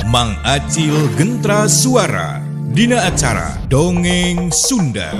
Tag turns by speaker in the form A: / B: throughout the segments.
A: Mang Acil Gentra Suara Dina acara Dongeng Sunda.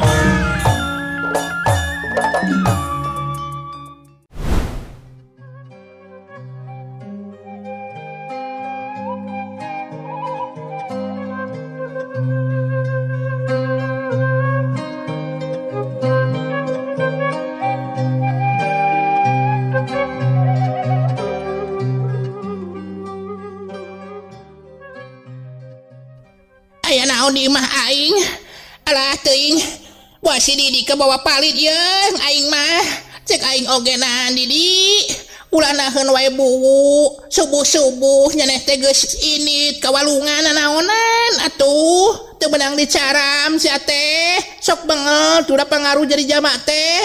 B: Aya naon di imah aing? Alah teuing. Wah si Didi kebawa palit yeung aing mah. Cek aing oge nahan Didi. Ulah naheun wae buwu. Subuh-subuh nyaneh teh geus init ka walungan nanaonan atuh. Teu beunang dicaram sia teh. Sok bengel tuh pangaruh jadi jama teh.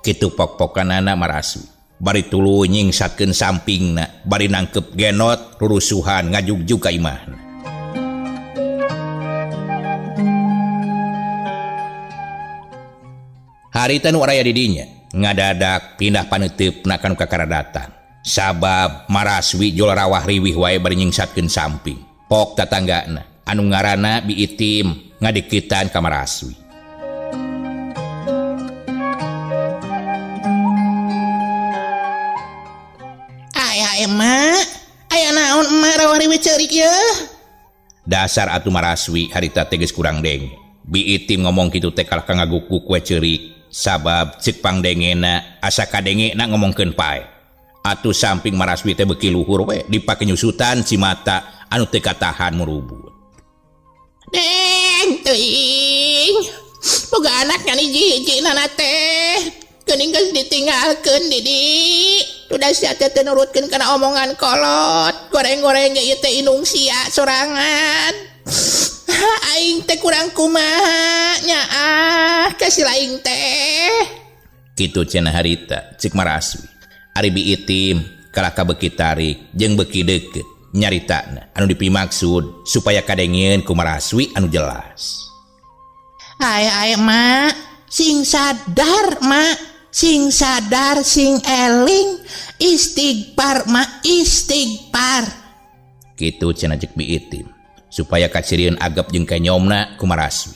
C: Kitu pok-pokanana maraswi. Bari tuluy nyingsakeun sampingna, bari nangkep genot rurusuhan ngajugjug ka imahna. Harita nu araya di dinya ngadadak pindah paneuteup na kanu kakara datang. Sabab Maraswi jol rawah riwih wae bari nyingsakeun samping. Pok tatanggana anu ngaranna Bi Itim ngadikitan ka Maraswi.
B: Aya emak, aya naon emak rawah riwih ceurik yeuh?
C: Dasar atuh Maraswi harita teh geus kurang denge. Bi Itim ngomong kitu teh kalah ka ngagukuk we ceurik. Sabab cek pangdengena asa kadengena ngomongkeun pae. Atuh samping Maraswi teh beuki luhur we dipake nyusutan cimata anu teu katahan murubut.
B: Deng teuing. Boga anak ngan hiji-hiji nana teh. Geuning geus ditinggalkeun Didi. Duda sia teh teu nurutkeun kana omongan kolot. Goreng-goreng ge ieu teh indung sia sorangan. Aing teh kurang kumaha nyaah ka si laing teh.
C: Kitu cenah harita cek Maraswi. Ari Bi Itim kalah ka beuki tarik jeung beuki deukeut nyaritana anu dipimaksud supaya kadengieun ku Maraswi anu jelas.
B: Ae ae mak, sing sadar mak, sing sadar sing eling, istighfar mak, istighfar.
C: Kitu cenah cek Bi Itim supaya kacirieun agep jeung kenyomna ku Maraswi.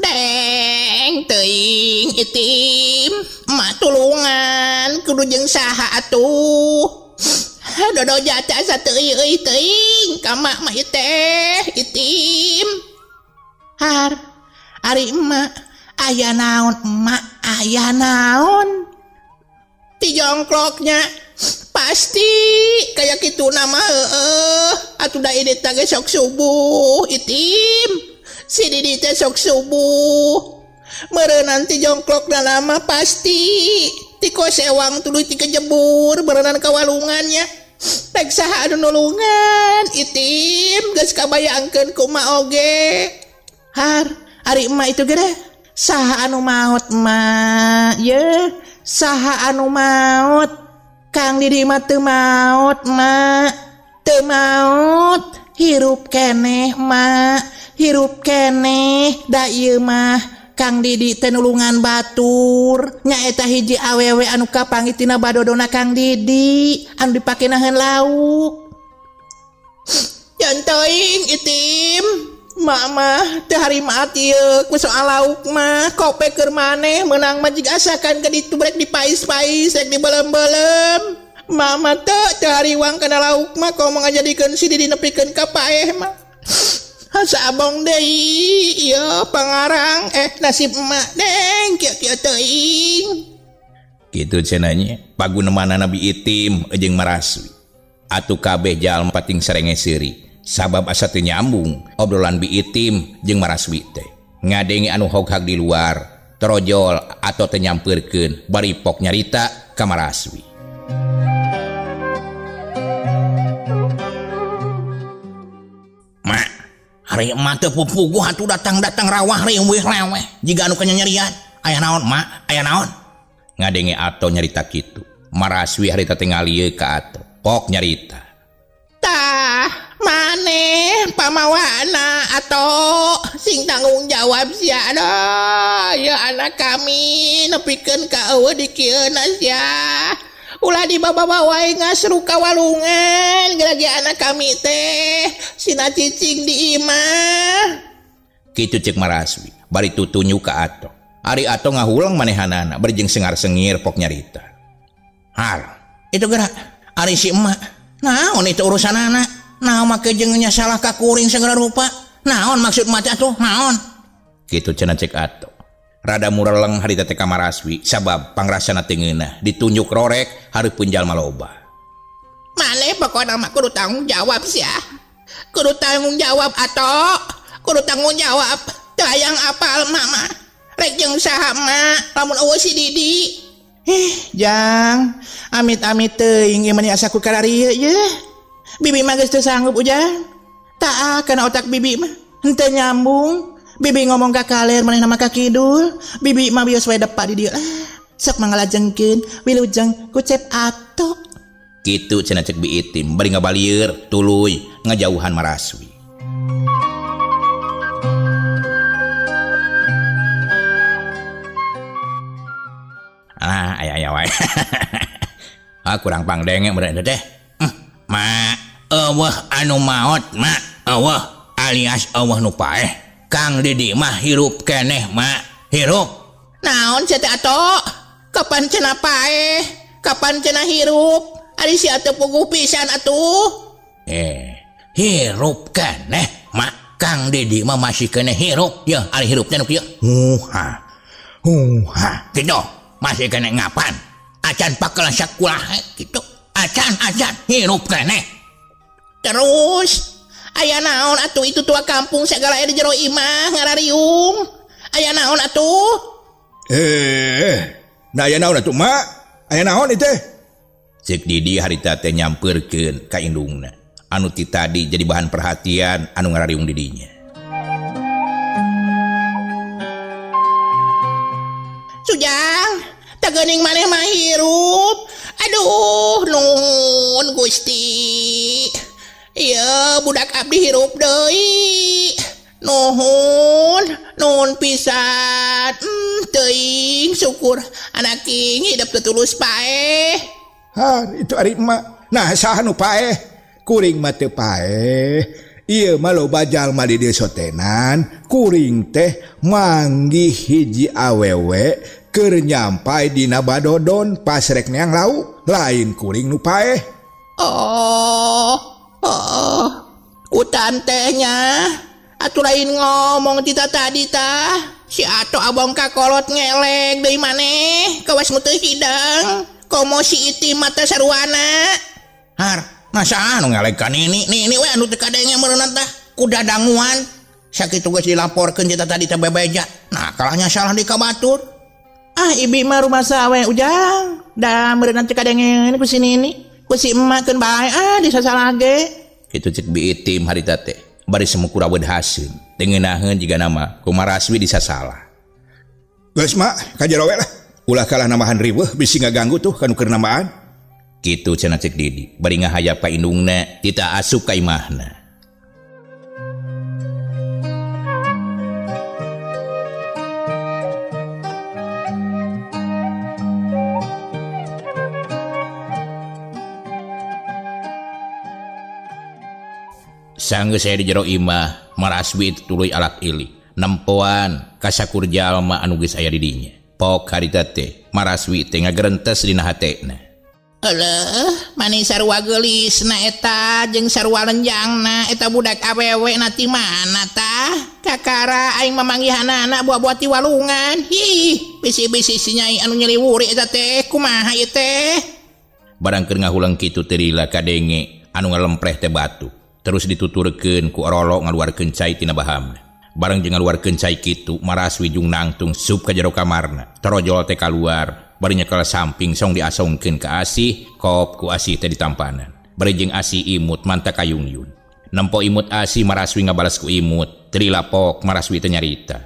B: Deng teuing Itim, mak tulungan kudu jeung saha atuh. Dodo jata asa teu euy teuing ka mak mah ieu teh Itim. Har ari emak aya naon emak aya naon? Ti jongkloknya pasti kayak kitu nama heeh. Atuh da ini teh sok subuh Itim. Si Didi teh sok subuh. Meureun ti jongklokna nama pasti ti kosewang tuluy ti kejebur berenang ka walungannya. Rek saha anu nulungan Itim geus kabayangkeun kumaha oge. Har ari emak itu gere saha anu maot emak ye saha anu maot Kang Didi mah teu maot mak, teu maot hirup keneh mak, hirup keneh da ieu mah Kang Didi teh nulungan batur nyaeta hiji awewe anu kapanggih tina badodona Kang Didi anu dipake naheun lauk. Jantoing Itim, mak mah teu harima ieu ku soal lauk mah kope keur maneh meunang mah jiga asakan ka ditu rek dipais-pais rek dibelem-belem. Mak mah teu hariwang kana lauk mah komo ngajadikeun si Didi nepikeun ka paeh mah. Asa abong deui ieu pangarang nasib emak deng kieu-kieu teuing.
C: Kitu cenah nya pagunemanana Bi Itim jeung Maraswi. Atuh kabeh jalma pating serenge seuri sabab asa teu nyambung obrolan Bi Itim jeung Maraswi teh. Ngadenge anu hoghag di luar torojol atau teu nyampeurkeun bari pok nyarita ka Maraswi. Mak, hari emak teu pupuguh atuh datang-datang rawah riwih leweh jiga anu kanyanyerian. Aya naon mak? Aya naon? Ngadenge ato nyarita kitu. Maraswi harita teh ngalieu ka ato. Pok nyarita.
B: Tah, maneh pamawana ato sing tanggung jawab sia aduh ya anak kami nepikeun ka eueuh dikieuna sia. Ulah dibawa-bawa wae ngasru ka walungan gerage anak kami teh sina cicing di imah.
C: Kitu cek Maraswi bari tutunjuk ka Ato. Ari Ato ngahulang manehanana bari jeung sengar-sengir pok nyarita. Har, itu gerak ari si emak. Naon itu urusanana? Naon make jeung nyasalah ka kuring segala rupa? Naon maksud mata tuh? Naon? Kitu cenah cek Ato. Rada mureleng harita teh ka Maraswi sabab pangrasana teu ngeunah ditunjuk rorek hareupeun jalma loba.
B: Maneh pokona mah kudu tanggung jawab sia. Kudu tanggung jawab Ato. Kudu tanggung jawab. Teu hayang apal mama. Rek jeung saha mak lamun eueuh si Didi.
D: Jang, amit-amit teuing ieu mah asa ku kararieu ye. Bibi mah geus teu sanggup ujang. Tah kana otak bibi mah henteu nyambung. Bibi ngomong ka kaler manehna mah ka kidul. Bibi mah bios we depak di dieu lah. Sok mangalajengkeun wilujeng ku Cep Ato.
C: Kitu cenah cek Bi Itim bari ngabalieur tuluy ngajauhan Maraswi. Ah, aya-aya wae. Ah, kurang pangdenge meureun teh. Ma, eueuh anu maot, ma. Eueuh alias eueuh nu paeh. Kang Didi mah hirup keneh, ma. Hirup.
B: Naon sia teh Ato? Kapan cenah paeh? Kapan cenah hirup? Ari sia teu puguh pisan atuh.
C: Hirup keneh, ma. Kang Didi mah masih keneh hirup. Yeuh, ari hirup teh nu kieu. Huha. Huha. Kitu. Masih keneh ngapan? Acan pakelah sakulah kitu. Acan hirup keneh.
B: Terus aya naon atuh itu tua kampung segala aya di jero imah ngarariung. Aya naon atuh?
A: Nah aya naon atuh mak? Aya naon ieu teh?
C: Cek Didi harita teh nyampeurkeun ka indungna. Anu ti tadi jadi bahan perhatian anu ngarariung di dinya.
B: Sujang, teu geuning maneh mah hirup. Aduh, nuhun Gusti. Ieu budak abdi hirup deui. Nuhun, nuhun pisan. Teuing syukur anak king hidup teu tulus paeh.
A: Har, itu ari emak. Nah, saha nu paeh? Kuring mah teu paeh. Ieu mah loba jalma di desa tenan, kuring teh manggih hiji awewe keur nyampai dina badodon pas rek neang lauk, lain kuring nu paeh.
B: Oh, oh, utan tehnya. Atuh lain ngomong tita tadi tah. Si Ato abong kakolot ngelek deui maneh, kawas nu teu hidang. Komo si Itim mata saruana.
C: Har, masa anu ngelek ka nini, nini we anu teu kadenge meureunna tah, ku dadanguan. Sakitu geus dilaporkeun tita tadi teh bebeja. Nah, kalahnya salah di ka batur.
D: Ah, ibi mah rumah sawe ujang. Da meureunna teu kadenge ku si nini. Ku si emak keun bae ah disasalah ge.
C: Kitu cek Bi Itim harita teh. Bari semu kuraweud haseum. Teu ngeunaheun jiga nama ku Maraswi disasalah.
A: Geus mak, ka jero we lah. Ulah kalah nambahan riweuh bisi ngaganggu tuh kanu keur nambaan.
C: Kitu cenah cek Didi, bari ngahayap ka indungna, tita asup ka imahna. Sanggeus saya di jero imah, Maraswi tuluy alak ili. Nempoan kasakur jalma anu geus aya di dinya. Pok harita teh, Maraswi teh ngagerentes dina hatena.
B: Eleuh, mani sarua geulisna eta jeung sarua lenjangna eta budak awewe na ti mana tah? Kakara aing mamanggihanana buah-buah ti walungan. Hih, bisi-bisi si nyai anu nyeliwuri eta teh kumaha ieu teh?
C: Barang keur ngahulang kitu teh lila kadenge anu ngalempreh teh batu. Terus dituturkeun ku orolok ngaluarkeun cai tina bahamna. Bareng jeung ngaluarkeun cai kitu, Maraswi jung nangtung sup ka jero kamarna. Torojol teh kaluar, bari nyekel samping song diasongkeun ka Asih, kop ku Asih teh ditampanan. Bari jeung Asih imut manta kayungyun. Nempo imut Asih Maraswi ngabales ku imut, teu dilapok Maraswi teh nyarita.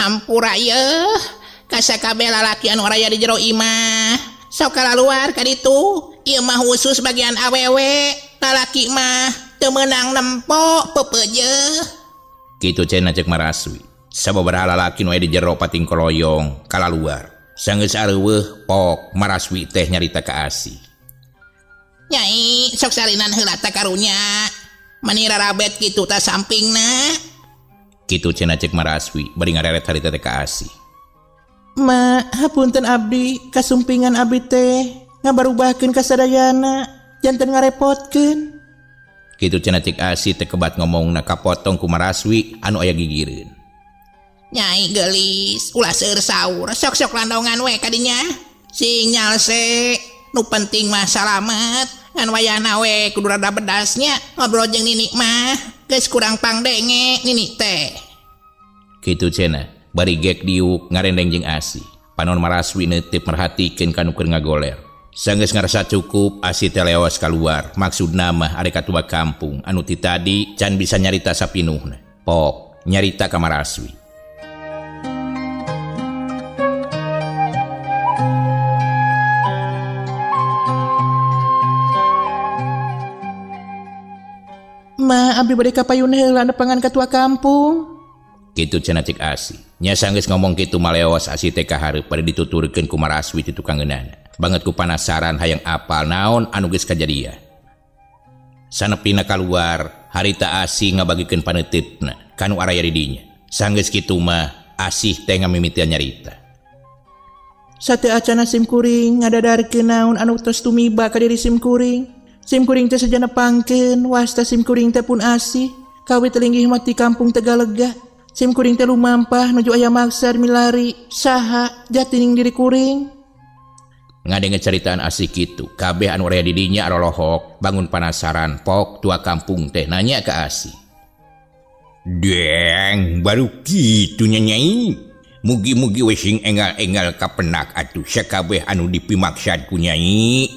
B: Hampura yeuh, kasakabeh lalaki anu araya di jero imah. Sok kalaluar ka ditu, ieu mah khusus bagian awewe, lalaki mah teu meunang nempo peupeujeuh.
C: Kitu cenah cek Maraswi. Sababaraha lalaki nu aya di jero pating koloyong kalaluar. Sanggeus areuweuh pok Maraswi teh nyarita ka Asih.
B: Nyai sok salinan heula ta karunya. Mani rarabet kitu ta sampingna.
C: Kitu cenah cek Maraswi bari ngareret harita teh ka Asih.
D: Ma, hapunten abdi, kasumpingan abdi teh ngabarubahkeun kasadayana, janten ngarepotkeun.
C: Kitu cenah cek Asih teh kebat ngomongna kapotong ku Maraswi anu aya gigireun.
B: Nyai geulis, ulah seueur saur, sok-sok landongan we kadinya. Sing nyalse, nu penting mah salamet, ngan wayahna we kudu rada bedasnya ngobrol jeung nini mah, geus kurang pangdenge nini teh.
C: Kitu cenah bari gek diuk ngarendeng jeung Asih. Panon Maraswi neuteup merhatikeun ka nu keur ngagoler. Sanggeus ngarasa cukup, Asih teh leos kaluar. Maksudna mah arek ka tua kampung anu ti tadi can bisa nyarita sapinuhna. Pok nyarita ka Maraswi.
D: Ma, abdi bade ka payun heula nepangan ka tua kampung.
C: Kitu cenah cek Asih. Nya sanggeus ngomong kitu maleos Asih teh ka hareup bari dituturkeun ku Maraswi ti tukangeunana. Banget ku panasaran hayang apal naon anu geus kajadian. Sanepina kaluar, harita Asih ngabagikeun paneuteup-na ka nu araya di dinya. Sanggeus kitu mah Asih teh ngamimitian nyarita.
D: Sateu acana sim kuring ngadadarkeun naon anu tos tumiba ka diri sim kuring. Sim kuring teh sejana pangkeun, wasta sim kuring teh pun Asih. Kawit linggih mah ti kampung Tegalega. Sim kuring teh lumampah nuju aya maksar milari saha jatining diri kuring.
C: Ngadenge caritaan Asih kitu, kabeh anu aya di dinya arolohok, bangun panasaran, pok tua kampung teh nanya ka Asih. Deng, baru kitu nya nyai. Mugi-mugi we sing enggal-enggal kapenak atuh sakabeh anu dipimaksad ku nyai.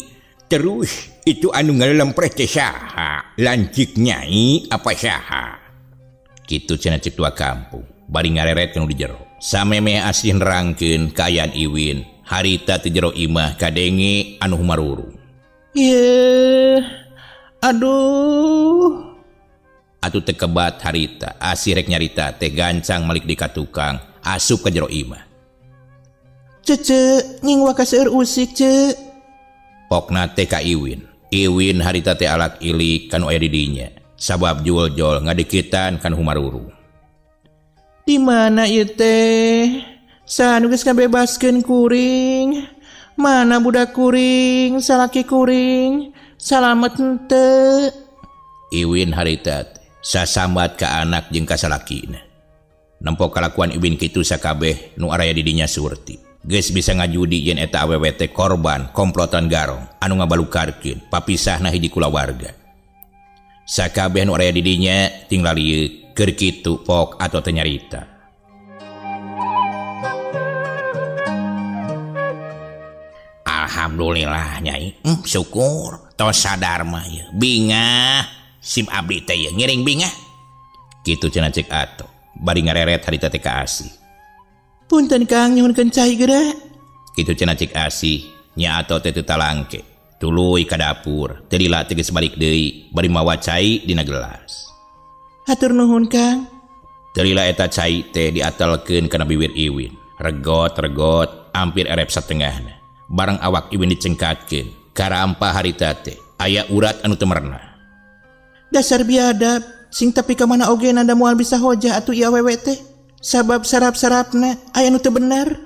C: Terus itu anu ngalempreh teh saha? Lancik nyai apa saha? Kitu cenah cek tua kampung, bari ngareret nu di jero. Samemeh Asih nerangkeun kaayaan Iwin, harita ti jero imah kadenge anu humarurung.
D: Yeuh, aduh.
C: Atuh teu kebat harita, Asih rek nyarita teh gancang malik di ka tukang, asup ka jero imah.
D: Cece, ngingwa ka seueur usik, ce.
C: Pokna teh ka Iwin. Iwin harita teh alak ilik kanu aya di dinya. Sabab jual-jual ngadekitan kan humaruru.
D: Di mana ieu teh? Saha nu geus ngabebaskeun kuring? Mana budak kuring, salaki kuring? Salamet henteu?
C: Iwin harita teh sasambat ka anak jeung ka salakina. Nempo kalakuan Iwin kitu sakabeh nu araya di dinya surti. Geus bisa ngajudi yen eta awewe teh korban komplotan garong anu ngabalukarkeun papisahna hiji kulawarga. Sakabeh nu aya di dinya tinggal lieu keur kitu pok atau teu nyarita. Alhamdulillah nyai, syukur tos sadar mah ieu. Bingah sim abdi teh ieu ngiring bingah. Kitu cenah cek Ato bari ngareret harita teh ka Asih.
D: Punten Kang nyuhunkeun cai geura.
C: Kitu cenah cek Asih, nya Ato teh teu talangke. Tuluy ka dapur, teu lila teh geus balik deui bari mawa cai dina gelas.
D: Hatur nuhun Kang.
C: Teu lila eta cai teh diatelkeun kana bibir Iwin. Regot-regot hampir erep satengahna. Barang awak Iwin dicengkatkeun, karampa harita teh aya urat anu teu merenah.
D: Dasar biadab, sing tapi ka mana oge nanda moal bisa hojah atuh ieu awewe teh. Sabab sarap-sarapna aya nu teu bener.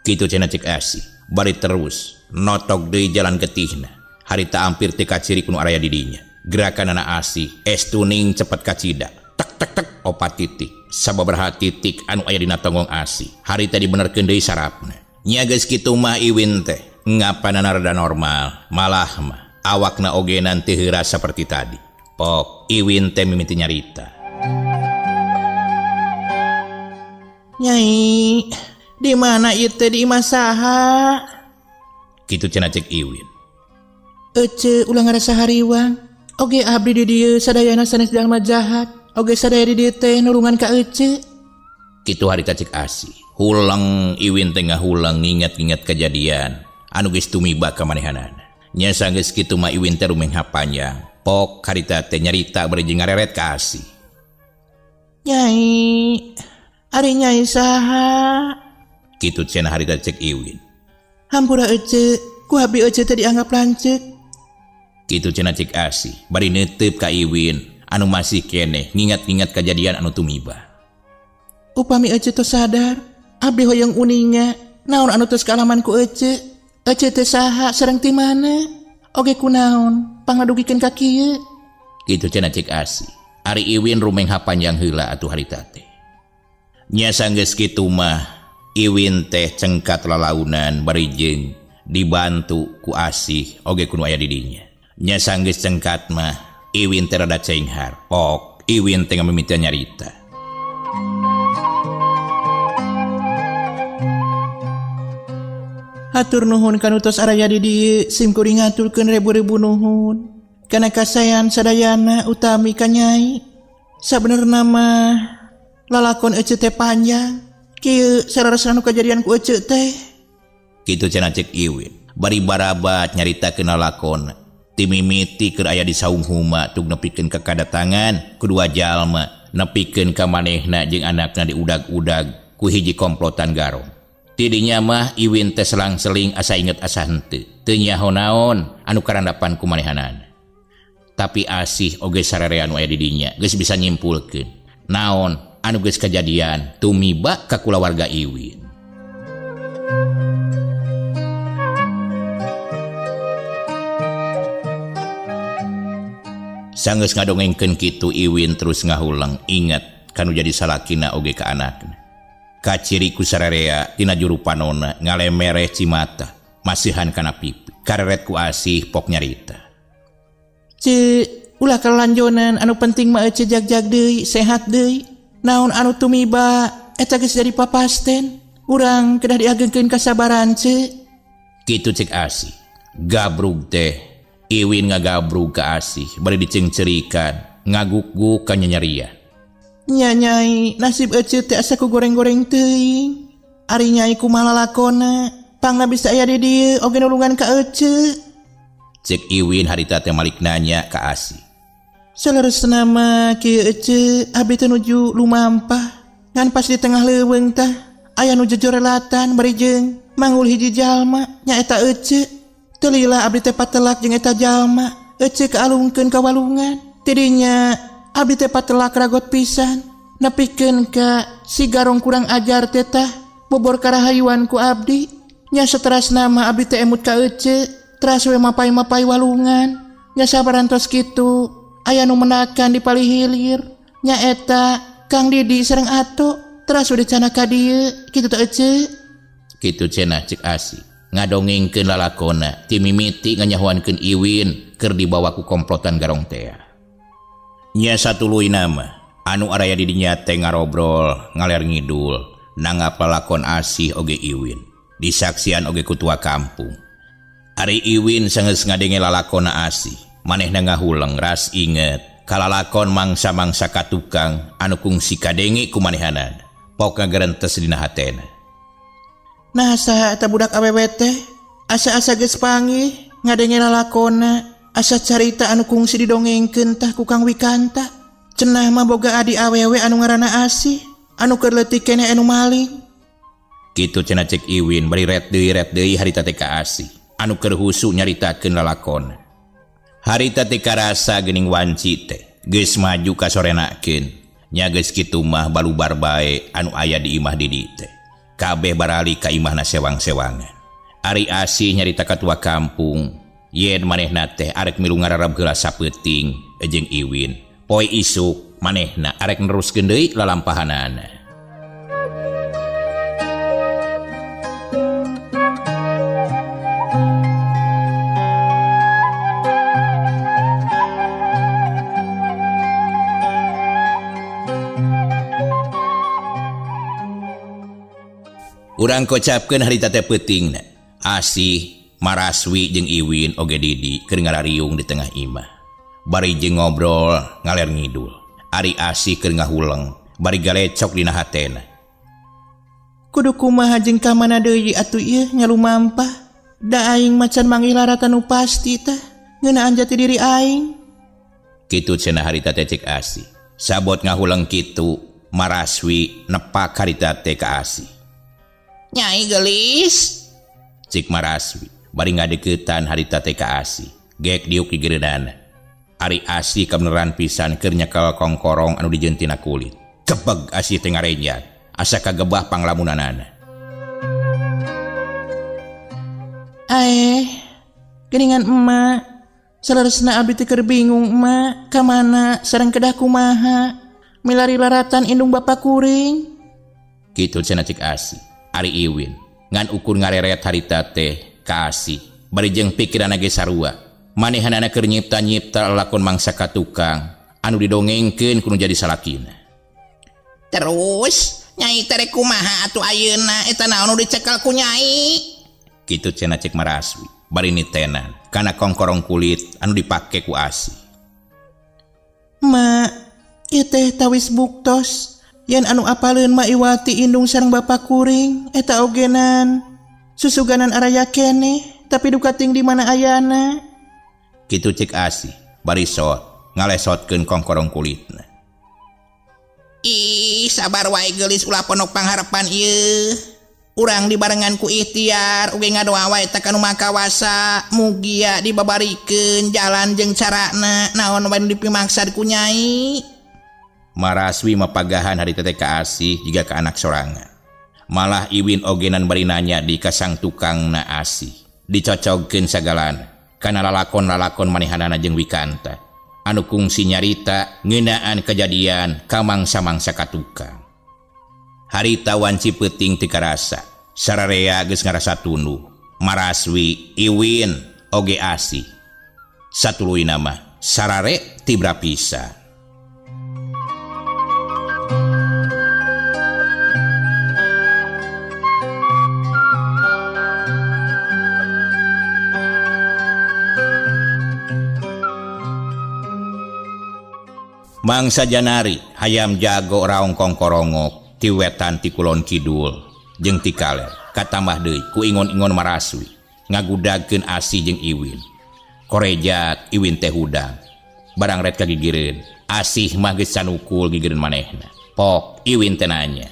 C: Kitu cenah cek Asih, bari terus notok deui jalan getihna. Harita hampir teu kaciri ku nu araya di dinya. Gerakanana Asih es tuning cepet kacida. Tek tek tek opat titik. Sababaraha titik anu aya dina tonggong Asih. Harita dibenerkeun deui sarapna. Nya geus kitu mah Iwin teh ngapanana rada normal, malah mah awakna oge nanti heura saperti tadi. Pok Iwin teh mimiti nyarita.
D: Nyai, di mana ieu teh di imah saha?
C: Kitu cenah cek Iwin.
D: Ece ulah ngarasa hariwang. Oge abdi di dieu sadayana sanes jalma jahat. Oge sadaya di dieu teh nulungan ka ece.
C: Kitu harita cek Asih. Huleng Iwin teh ngahuleng nginget-nginget kejadian anu geus tumiba ka manehanana. Nya sanggeus kitu mah Iwin teh rumengha panjang. Pok harita teh nyarita bari jeung ngareret ka Asih.
D: Nyai, Ari nyai saha?
C: Kitu cenah harita cek Iwin.
D: Hampura ece, ku abi ece teh dianggap lanceuk.
C: Kitu cenah cek Asih bari neuteup ka Iwin anu masih keneh ngingat-ngingat kajadian anu tumiba.
D: Upami ece tos sadar, abdi hoyong uninga naon anu tos kaalaman ku ece. Ece teh saha sareng ti mana? Oge kunaon pangadugikeun ka kieu?
C: Kitu cenah cek Asih. Ari Iwin rumengha panjang heula atuh harita teh. Nya sanggeus kitu mah Iwin teh cengkat lalaunan bari jeung dibantu ku Asih oge ku nu aya di dinya. Nya sanggeus cengkat mah Iwin teh rada cenghar. Pok Iwin teh ngamimitian nyarita.
D: Hatur nuhun kanu tos araya di dieu, sim kuring ngaturkeun ribu-ribu nuhun. Kana kasayan sadayana utami ka nyai. Sabenerna mah lalakon ece teh panjang. Kieu sararesna nu kajadian ku ece teh.
C: Kitu cenah cek Iwin. Bari barabat nyaritakeun lalakon. Ti mimiti keur aya di saung huma tug nepikeun ka kadatangan kedua jalma, nepikeun ka manehna jeung anakna diudag-udag ku hiji komplotan garong. Tidinya mah Iwin teh selang-seling asa inget asa henteu. Teu nyaho naon anu karandapan ku manehanana. Tapi Asih oge sararea anu aya di dinya geus bisa nyimpulkeun naon anu geus kajadian tumiba ka kulawarga Iwin. Sanggeus ngadongengkeun kitu Iwin terus ngahuleng inget kanu jadi salakina oge ka anakna. Kaciri ku sararea tina juru panona ngalemereh cimata masihan kana pipi kareret ku Asih pok nyarita.
D: Ce ulah kalanjonan anu penting mah ece jag-jag deui sehat deui. Naon anu tumiba eta geus jadi papasten. Urang kedah diagengkeun kasabaran ce.
C: Kitu cek Asih. Gabrug teh Iwin ngagabrug ka Asih bari dicengcerikan ngaguk-guk ka nyanyarian.
D: Nya nyai nasib ece teh asa ku goreng-goreng teuing. Ari nyai kumaha lalakona pangna bisa aya di dieu oge nulungan ka ece.
C: Cek Iwin harita teh malik nanya ka Asih.
D: Saleresna mah kieu ece abdi teh nuju lumampah ngan pas di tengah leuweung tah aya nu jejorelatan bari jeung manggul hiji jalma nyaeta ece. Teu lila abdi teh patelak jeung eta jalma, ece kaalungkeun ka walungan. Tidinya abdi teh patelak ragot pisan nepikeun ka si garong kurang ajar teh tah bobor karahayuan ku abdi. Nya saterasna mah abdi teh emut ka ece teras we mapai-mapai walungan. Nya sabarantos kitu aya nu menakan di palih hilir nyaeta Kang Didi sareng Ato teras we dicana ka dieu kitu teh ece.
C: Kitu cenah cek Asih ngadongengkeun lalakona ti mimiti nganyahoankeun Iwin keur dibawa ku komplotan garong tea. Nya satuluyna mah anu araya di dinya teh ngarobrol ngaler ngidul nanggap lalakon Asih oge Iwin disaksian oge ku tua kampung. Ari Iwin sanggeus ngadenge lalakona Asih manehna ngahuleng ras inget kalalakon mangsa-mangsa ka tukang anu kungsi kadenge ku manehanana pok ngagerentes dina hatena.
D: Nah saha eta budak awewe teh asa-asa geus panggih ngadenge lalakona asa carita anu kungsi didongengkeun tah ku Kang Wikanta. Cenah mah boga adi awewe anu ngaranna Asih anu keur leutik keneh anu maling.
C: Kitu cenah cek Iwin bari ret deui harita teh ka Asih anu keur husu nyaritakeun lalakon. Harita teh karasa geuning wanci teh geus maju ka sorenakeun. Nya geus kitu mah balubar bae anu aya di imah Didi teh. Kabeh barali ka imahna sewang-sewangan. Ari Asih nyarita ka tua kampung yen manehna teh arek milu ngararab heula sapeuting jeung Iwin. Poe isuk manehna arek neruskeun deui lalampahanana. Urang kocapkeun harita teh peutingna. Asih, Maraswi jeung Iwin oge Didi keur ngarariung di tengah imah. Bari jeung ngobrol ngaler ngidul. Ari Asih keur ngahuleng bari galecok dina hatena.
D: Kudu kumaha jeung ka mana deui atuh ieu nyalumampah. Da aing macan manggih laratan nu pasti tah ngeunaan jati diri aing.
C: Kitu cenah harita teh cek Asih. Sabot ngahuleng kitu Maraswi nepak harita teh ka Asih.
B: Nyai gelis.
C: Cik Maraswi bari ngadeukeutan harita teh ka Asih. Gek diuk gigireunana. Ari Asih kabeneran pisan keur nyekel kongkorong anu dijieun tina kulit. Kebeg Asih teh ngarenjat, asa kagebah panglamunanana.
D: Aeh, geuningan emak. Saleresna abdi teh keur bingung emak, ka mana sareng kedah kumaha. Milari laratan indung bapa kuring.
C: Kitu cenah cik Asih. Ari Iwin ngan ukur ngareret harita teh ka Asih. Bari jeung pikiranna ge sarua. Manehanana keur nyipta-nyipta lalakon mangsa ka tukang anu didongengkeun kudu jadi salakina.
B: Terus nyai teh rek kumaha atuh ayeuna eta naon nu dicekel ku nyai?
C: Kitu cenah cek Maraswi. Bari nitenan kana kongkorong kulit anu dipake ku Asih.
D: Mak, ieu teh tawis buktos yen anu apaleun ma Iwati indung sareng bapa kuring eta ogenan susuganan araya keneh tapi duka ting di mana ayana.
C: Kitu cek Asih bari sot ngalesotkeun kongkorong kulitna.
B: Ih, sabar wae geulis ulah ponok pangharepan ieu. Urang dibarengan ku ikhtiar oge ngadoa wae ta ka nu Maha Kawasa mugia dibabarikeun jalan jeung carana naon wae nu dipimaksad ku nyai.
C: Maraswi mapagahan harita teh ka Asih jiga ka anak sorangan. Malah Iwin ogenan bari nanya di ka sang tukangna Asih. Dicocogkeun sagalana kana lalakon-lalakon manehanana jeung Wikanta anu kungsi nyarita ngeunaan kejadian ka mangsa-mangsa ka tukang. Harita wanci peuting teu karasa, sararea geus ngarasa tunduh. Maraswi, Iwin, oge Asih. Satuluyna mah sarare tibra pisan. Mangsa Janari hayam jago raong kongkorongok ti wetan ti kulon kidul jeung ti kaler katambah deui ku ingon-ingon Maraswi ngagudagkeun Asih jeung Iwin. Korejat Iwin teh hudang barang ret kagigireun Asih mah geus canukul gigireun manehna. Pok Iwin teh nanya,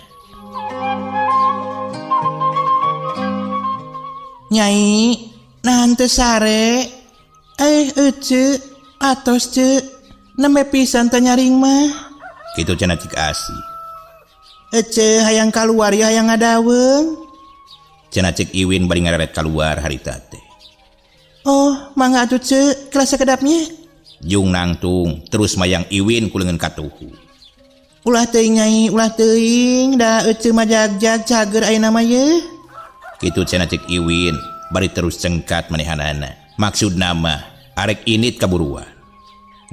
D: Nyai, nahan teu sare? Ece, atos ce, nembe pisan teh nyaring mah.
C: Kitu cenah cik Asih.
D: Ece hayang kaluar ya hayang ngadaweung.
C: Cenah cik Iwin bari ngareret kaluar harita teh.
D: Oh, mangga atuh ce, kelas sakedapnya.
C: Jung nangtung terus mayang Iwin ku leungeun katuhu.
D: Ulah teuing nyai, ulah teuing, da ece mah jagjag cager ayeuna mah ye.
C: Kitu cenah cik Iwin bari terus cengkat manehanana. Maksudna mah arek init kaburuan.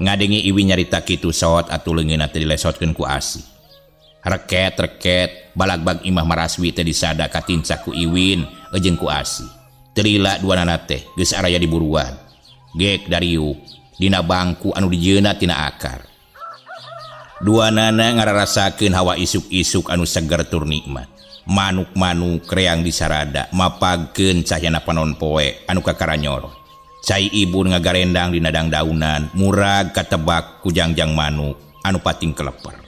C: Ngadenge Iwin nyarita kitu sawat atuh leungeunna teh dilesotkeun ku Asih. Reket-reket balagbag imah Maraswi teh disada katincak ku Iwin jeung ku Asih. Teu lila duanana teh geus araya di buruan. Gek dariuk dina bangku anu dijieunna tina akar. Duanana ngararasakeun hawa isuk-isuk anu seger tur nikmat. Manuk-manuk reang disarada mapagkeun cahyana panon poe anu kakaranyoro. Cai ibun ngagarendang dina dangdaunan murag katebak ku jangjang manuk anu pating keleper.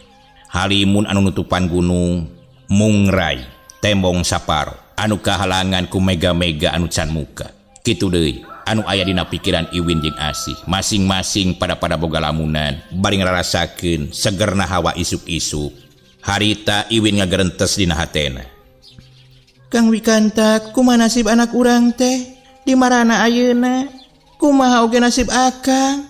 C: Halimun anu nutupan gunung mungrai tembong saparo anu kahalangan ku mega-mega anu can muka. Kitu deui anu aya dina pikiran Iwin jeung Asih masing-masing pada-pada boga lamunan bari ngrarasakeun segerna hawa isuk-isuk. Harita Iwin ngagerentes dina hatena.
D: Kang Wikanta, kumaha nasib anak urang teh? Di marana ayeuna? Kumaha oge nasib akang?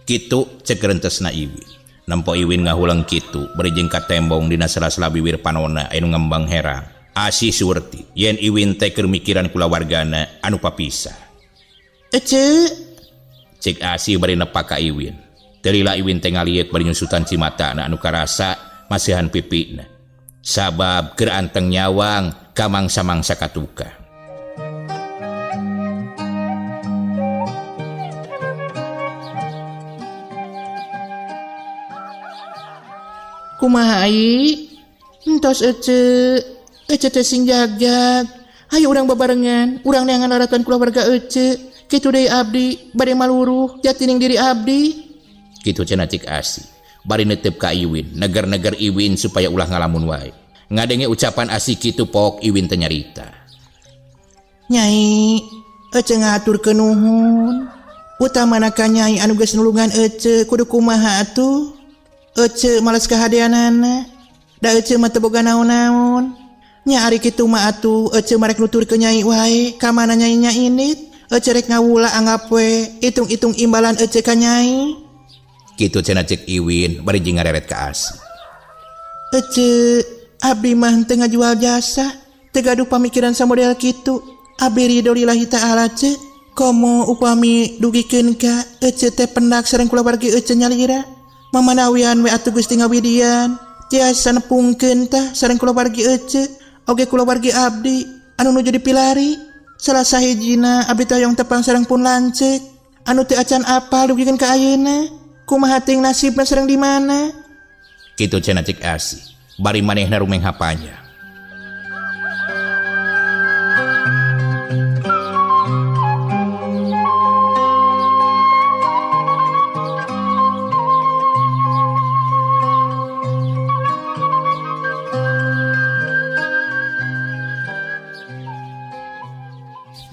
C: Kitu cek gerentesna Iwin. Nempo Iwin ngahuleng kitu bari jeung katembong dina sela-sela bibir panona anu ngembang herang. Asih surti yen Iwin teh keur mikiran kulawargana anu papisah.
D: Ece,
C: cek Asih bari nepak ka Iwin. Teu lila Iwin teh ngaliet bari nyusutan cimatana anu karasa masihan pipina. Sabab keur anteng nyawang ka mangsa-mangsa katuka.
D: Kumaha ai? Entos ece, ece teh sing jagjag. Hayu urang babarengan, urang neangan laratan kulawarga ece. Kitu deui abdi, bade maluruh jatining diri abdi.
C: Kitu cenah cik Asih. Bari netep ka Iwin, neger-neger Iwin supaya ulah ngalamun wae. Ngadenge ucapan Asih kitu pok Iwin teh nyarita.
D: Nyai, ece ngahaturkeun nuhun. Utamana ka Nyai anu geus nulungan ece kudu kumaha atuh. Ece males kahadeanana. Da ece mah teu boga naon-naon. Nya ari kitu mah atuh ece mah rek nuturkeun Nyai wae ka mana Nyai nya indit. Ece rek ngawula anggap we itung-itung imbalan ece ka Nyai.
C: Kitu cenah cek Iwin bari jeung ngareret ka Asih.
D: Ece abdi mah teu ngajual jasa, teu gaduh pamikiran samodel kitu. Abdi ridho lillahi ta'ala ce. Komo upami dugikeun ka ece teh pendak sareng kulawargi ece nyalira. Mamanawian we atuh Gusti ngawidian tiasa nepungkeun tah sareng kulawargi ece oge kulawargi abdi anu nuju dipilari. Salah sahijina abdi teh hoyong tepang sareng pun lanceuk anu teu acan apal dugikeun ka ayeuna. Kumaha teuing nasibna sareng di mana?
C: Kitu cenah cek Asih bari manehna rumengha panjang.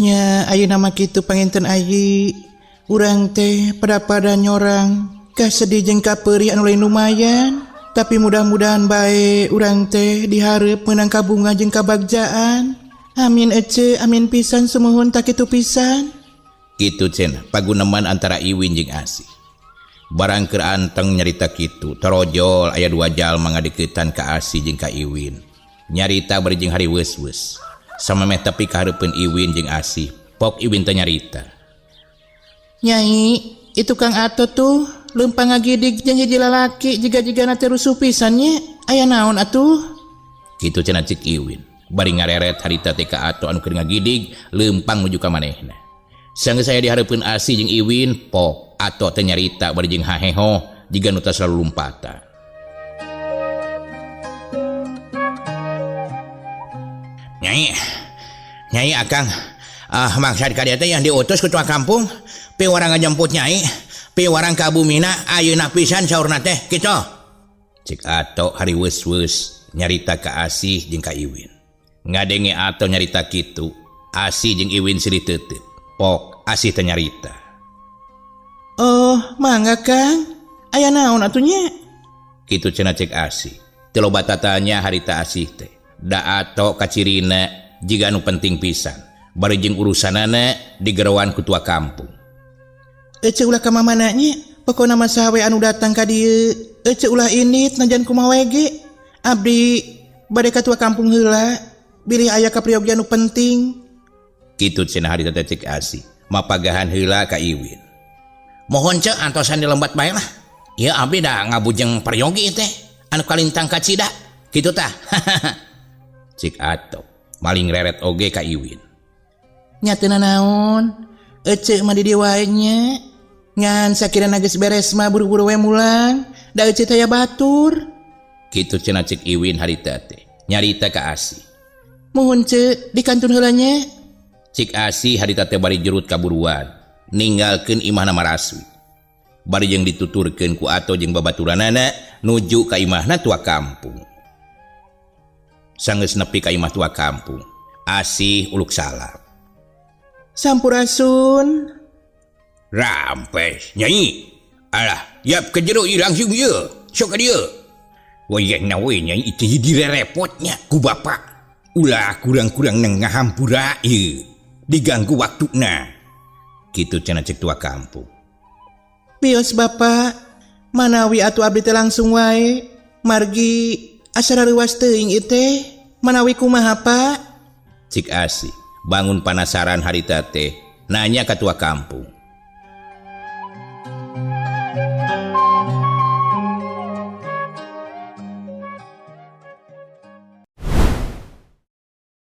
D: Nya ayeuna mah kitu panginten ayi urang teh pada-pada nyorang kasedih jeung kapeurih anu lain lumayan, tapi mudah-mudahan bae urang teh dihareup meunang kabunga jeung kabagjaan. Amin ece, amin pisan sumuhun tak kitu pisan.
C: Kitu cenah paguneman antara Iwin jeung Asih. Barang keur anteng nyarita kitu, torojol aya dua jalma ngadeukeutan ka Asih jeung ka Iwin. Nyarita bari jeung hariweus-weus. Samemeh tepi ka hareupeun Iwin jeung Asih, pok Iwin teh nyarita.
D: Nyai, itu Kang Ato tuh leumpang ngagidig jeung hiji lalaki jiga-jigana teh rusuh pisan nya. Aya naon atuh?
C: Kitu cenah cek Iwin. Bari ngareret harita teh ka Ato anu keur ngagidig leumpang nuju ka manehna. Sanggeus aya di hareupeun Asih jeung Iwin, pok Ato teh nyarita bari jeung haheho jiga nu tas lalu lumpatan. Nyai, Nyai akang, maksad ka dia teh yang diutus ketua kampung, pi warang ngajemput Nyai, pi warang ka bumina ayeuna pisan saurna teh kitu. Cek Ato hariweus-weus nyarita ka Asih jeung ka Iwin. Ngadenge Ato nyarita kitu, Asih jeung Iwin silih teuteut. Pok Asih teh nyarita.
D: Oh, mangga Kang. Aya naon atuh nya?
C: Kitu cenah cek Asih. Teu loba tatanya harita Asih teh. Da Ato kacirina jiga anu penting pisan. Bari jeung urusanana digeroan ku tua kampung.
D: Ece ulah ka mamana nya, pokona mah saha we anu datang ka dieu. Ece ulah indit najan kumaha we ge. Abdi bade ka tua kampung heula, bilih aya kapriyogi anu penting.
C: Kitu cenah harita teh cek Asih. Mapagahan heula ka Iwin. Mohon cek antosan di lembat bae lah. Ieu abdi da ngabujeng peryogi teh anu kalintang kacida. Kitu tah. Cik Ato maling reret oge ka Iwin.
D: Nya teu nanaon. Ece mah di dieu wae nya. Ngan sakirana geus beres mah buru-buru we mulang. Da ece teh aya batur.
C: Kitu cenah cek Iwin harita teh. Nyarita ka Asih.
D: Muhun ce di kantun heula nya.
C: Cik Asih harita teh bari jerut kaburuan. Ninggalkeun imahna Maraswi. Bari jeung dituturkeun ku Ato jeung babaturanana nuju ka imahna tua kampung. Sanggeus nepi ka imah tua kampung. Asih uluk salam.
D: Sampurasun.
C: Rampes Nyai. Alah, yap ke jero ieu langsung ieu. Sok ka dieu. Wayahna we Nyai itu direrepotnya ku bapak. Ulah kurang-kurang nang ngahampura ieu. Diganggu waktuna. Kitu cenah cek tua kampung.
D: Bios bapak, manawi atuh abdi teh langsung wae. Margi asa rareuwas teuing ieu teh. Manawi kumaha Pak?
C: Cik Asih bangun panasaran harita teh nanya ka tua kampung.